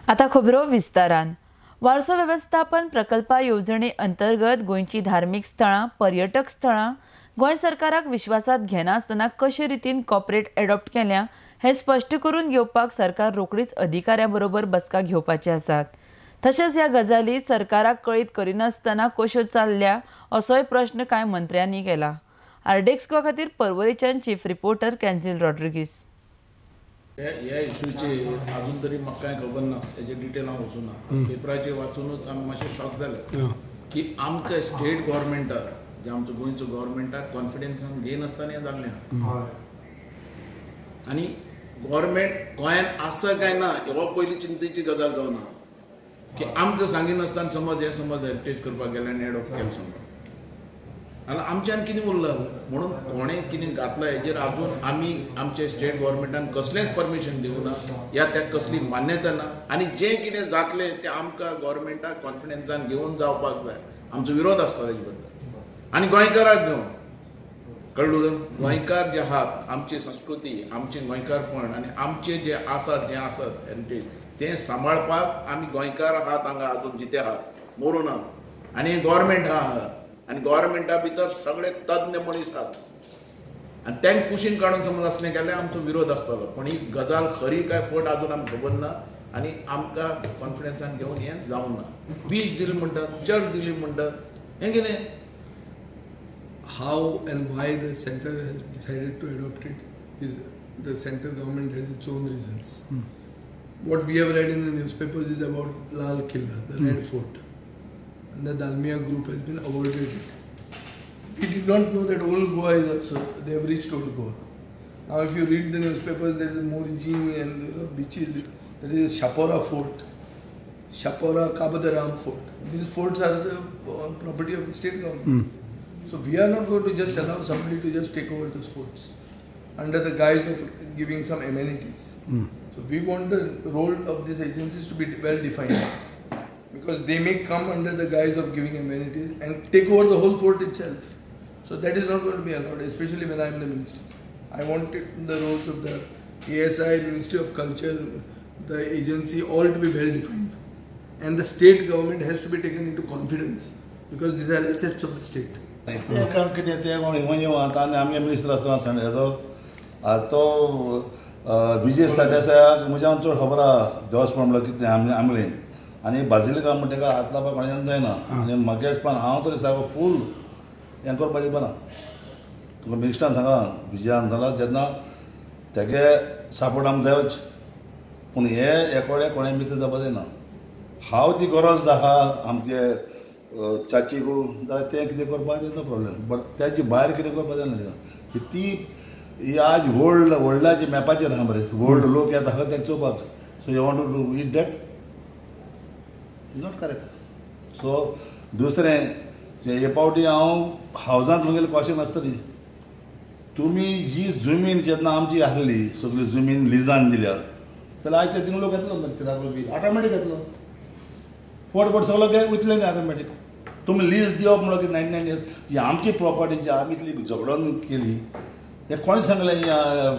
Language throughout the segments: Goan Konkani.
आता खबरो विस्तारान. वारसो वेवस्थापन प्रकल्पा येवजणे अंतर्गत गोंयची धार्मीक स्थळां, पर्यटक स्थळां गोंय सरकाराक विश्वासात घेनासतना कशे रितीन कॉर्पोरेट एडॉप्ट केल्या हें स्पश्ट करून घेवपाक सरकार रोखडीच अधिकाऱ्यां बरोबर बसका घेवपाचे आसात. तशेंच ह्या गजाली सरकाराक कळीत करिनासतना कश्यो चल्ल्या असोय प्रश्न कांय मंत्र्यांनी केला. आरडीएक्स गोवा खातीर पर्वरेच्यान चीफ रिपोर्टर कॅन्झील रॉड्रिगीस. ह्या इशूचेर अजून तरी म्हाका कांय खबर ना, हेजे डिटेल हांव वचूं ना. पेपराचेर वाचूनच आमी मातशें शॉक जाले की आमकां स्टेट गव्हर्मेंटाक, जे आमचो गोंयचो गव्हर्मेंटाक कॉन्फिडन्सान घेयनासतना हें जाल्लें आहा. आनी गव्हर्मेंट गोंयांत आसा काय ना हो पयली चिंतेची गजाल जावना की आमकां सांगिनासतना समज हें समज हेरिटेज करपाक गेलें आनी एडॉप्ट केलें समज, जाल्यार आमच्यान कितें उरलां म्हणून कोणें कितें घातलां हेजेर अजून आमी आमचे स्टेट गव्हर्मेंटान कसलेंच परमिशन दिवं ना या ताका कसली मान्यता ना. आनी जें कितें जातलें तें आमकां गव्हर्मेंटाक कॉन्फिडन्सान घेवन जावपाक जाय. आमचो विरोध आसतलो हेजे बद्दल आनी गोंयकाराक घेवन, कळ्ळें? गोंयकार जे आहात, आमची संस्कृती, आमचें गोंयकारपण आनी आमचें जें आसात जें आसत हेरिटेज तें सांबाळपाक आमी गोंयकार आहात हांगा अजून जिते आहात, मरूं ना. आनी गव्हर्मेंट आहा हांगा आनी गव्हर्मेंटा भितर सगळे तज्ञ मनीस आहात आनी तांकां कुशीन काडून समज आसलें जाल्यार आमचो विरोध आसतलो. पण ही गजाल खरी काय फट अजून आमकां खबर ना आनी आमकां कॉन्फिडन्सान घेवन हें जावंक ना. बीच दिली म्हणटात, चर्च दिली म्हणटात, हें कितें? How and why the center has decided to adopt it is the central government has its own reasons. What we have read in the newspapers is about Lal Killa, the Red Fort. And the Dalmia group has been awarded it. We did not know that old Goa is also, they have reached old Goa. Now if you read the newspapers, there is Morji and beaches, there is Shapora Fort, Shapora Cabo de Ram Fort. These forts are the property of the state government. So we are not going to just allow somebody to just take over those forts under the guise of giving some amenities. So we want the role of these agencies to be well defined, because they may come under the guise of giving amenities and take over the whole fort itself. So that is not going to be allowed, especially when I am the minister. I want it, the roles of the ASI, Ministry of Culture, the agency, all to be well defined. And the state government has to be taken into confidence, because these are assets of the state. तें कारण कितें तें कोण हिंगा आनी आमगे मिनिस्टर आसतना सांडल्याचो तो विजय सरदेसायाक म्हज्यान चड खबर आहा देवस्पण म्हणल्यार कितें आमगेलें आनी बाजिलिका म्हणटा तेका हात लावपाक कोणाच्यान जायना. आनी म्हगे हांव तरी सारको फूल हें करपाचें दिवपाना. तुका मिनिस्टरान सांगलां, विजयान सांगलां, जेन्ना तेगे सपोर्ट आमकां जायोच, पूण हे एकोडे कोणें भितर जावपा जायना. हांव ती गरज आहा आमचे चाचीकू जाल्यार तें कितें करपाक नो प्रॉब्लेम, बट तेजे भायर कितें करपाक जायना. ती ही आज वर्ल्ड वर्ल्डाचे मॅपाचेर आहा मरे, वर्ल्ड लोक येता आहा तें चोवपाक. So you want to do it that is not correct. So दुसरें हे पावटी हांव हावजांत म्हगेलें क्वेश्चन आसतली, तुमी जी जमीन जेन्ना आमची आसली सगळी जमीन लिजान दिल्या जाल्यार आयज ते थिंगा लोक येतलो मरे, बी ऑटोमॅटीक येतलो, फोट फोट सगळो ते वयतले न्ही ऑटोमॅटीक. तुमी लीज दिवप म्हणल्यार कितें 99 इयर्स ही आमची प्रॉपर्टी जी आमी इतली झगडोन केली, हें कोणें सांगलें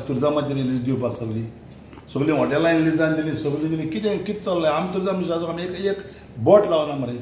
टुरिजमाचेर लीज दिवपाक? सगळी सगळीं हॉटेलां लिजान दिली, सगळीं दिली, कितें कितें चल्लें? आमी टुरिजम आमी एक बोट लावना मरे.